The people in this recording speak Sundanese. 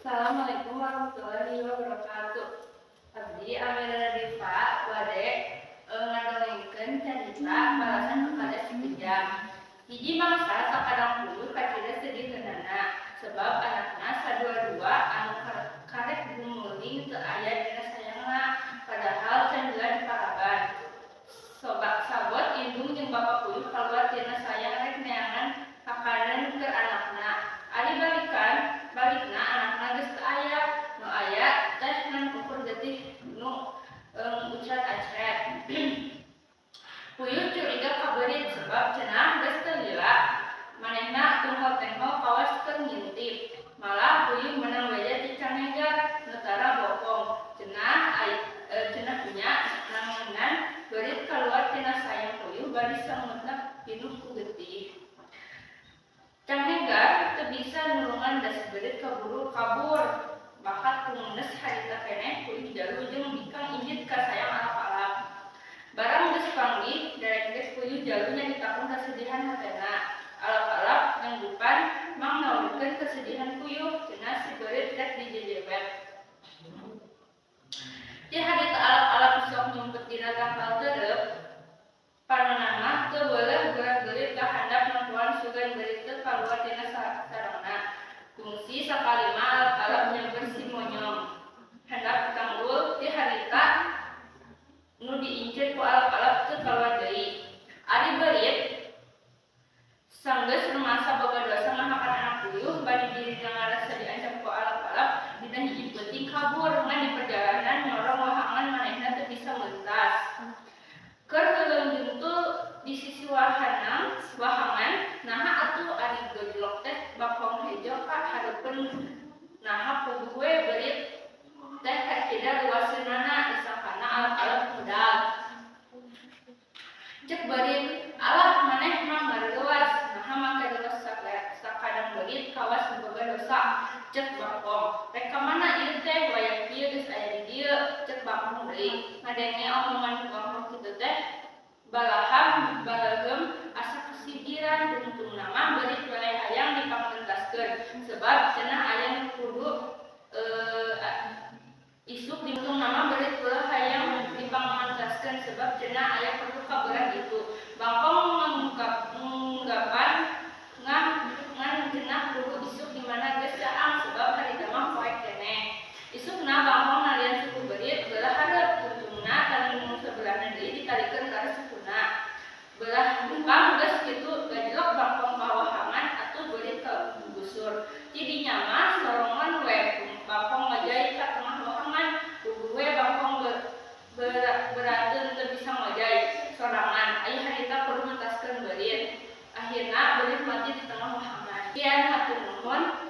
Assalamualaikum warahmatullahi wabarakatuh. Abdi Amira Diva bade ngadongengkeun carita balasan kepada si kejam. Hiji mangsa sakadang puyuh kacida sediheunana sebab anakna sadua-dua anu karek gumuling teu aya dina sayangna, padahal can lila diparaban. Soba sabot indung jeung bapa puyuh kaluar tina sayang rek neangan pakanan keur anakna. Ari balikan balikna, anakna geus teu aya, nu aya teh ngan ukur getih nu ucrat-acret. Puyuh curiga ka beurit sebab cenah geus teu lila manehna tunggal-tenghol kawas keur ngintip. Malah puyuh meunang beja ti Canghegar nu tara bokong. Cenah punya nangenan beurit kaluar tina sayang puyuh bari sangutna pinuh ku getih. Canghegar teu bisa nulungan da si beurit kaburu kabur. Bakat ku ngenes harita keneh puyuh jalu jeung bikang injit ka sayang alap-alap. Barang geus panggih darek ge, puyuh jalu nyaritakeun kasedihan hatena. Alap-alap nyanggupan mang nawurkeun kesedihan puyuh, cenah si beurit rek dijejebet. Ti harita alap-alap sok nyumpet dina tangkal tereup, panonna mah teu beuleuh geura-geurit ka handap nempoan sugan beurit teu kaluar tina sarangna. Kungsi sakali mah alap-alap nyamper si monyong handap tanggul. Ti harita nu diincir ku alap-alap teu kaluar deui. Ari beurit sanggeus rumasa boga dosa ngahakan anak puyuh bari dirina ngarasa diancam ku alap-alap, dina hiji peuting kabur, ngan di perjalanan nyorong wahangan, manehna teu bisa mentas. Keur heuleum juntul di sisi wahangan, naha atuh ari gojlok teh bangkong hejo ka hareupeun, naha puguh we beurit teh kacida luaseunana, disangkana alap-alap modal. Cek beurit, "Alah, maneh mah mareuwas, naha make reuwas sakadang beurit, kawas boga dosa." Cek bangkong, "Rek ka mana ieu teh wayah kieu geus aya di dieu?" Cek bangkong deui. Ngadenge omongan bangkong kitu teh balaham baleugem asa kasidiran. Tungtungna mah beurit weleh hayang dipangmentaskeun sebab cenah aya nu kudu isuk di. Tungtungna mah beurit weleh hayang dipangmentaskeun sebab cenah aya perlu ka beurang itu. Bangkong ngunggapan ngan cenah kudu isuk di mana geus caang sebab harita mah poek keneh. Isukna bangkong nalian suku beurit beulah hareup, tungtungna tali nu sebelahna deui ditalikeun kana sukuna beulah tukang. Geus kitu gajlok bangkong ka wahangan, atuh beurit kagugusur. Ti dinya mah sorongan we bangkong ngojay ka tengah wahangan. Puguh we bangkong berateun teu bisa ngojay sorangan, aya harita kudu mentaskeun beurit. Akhirna beurit mati di tengah wahangan. Sekian, hatur nuhun.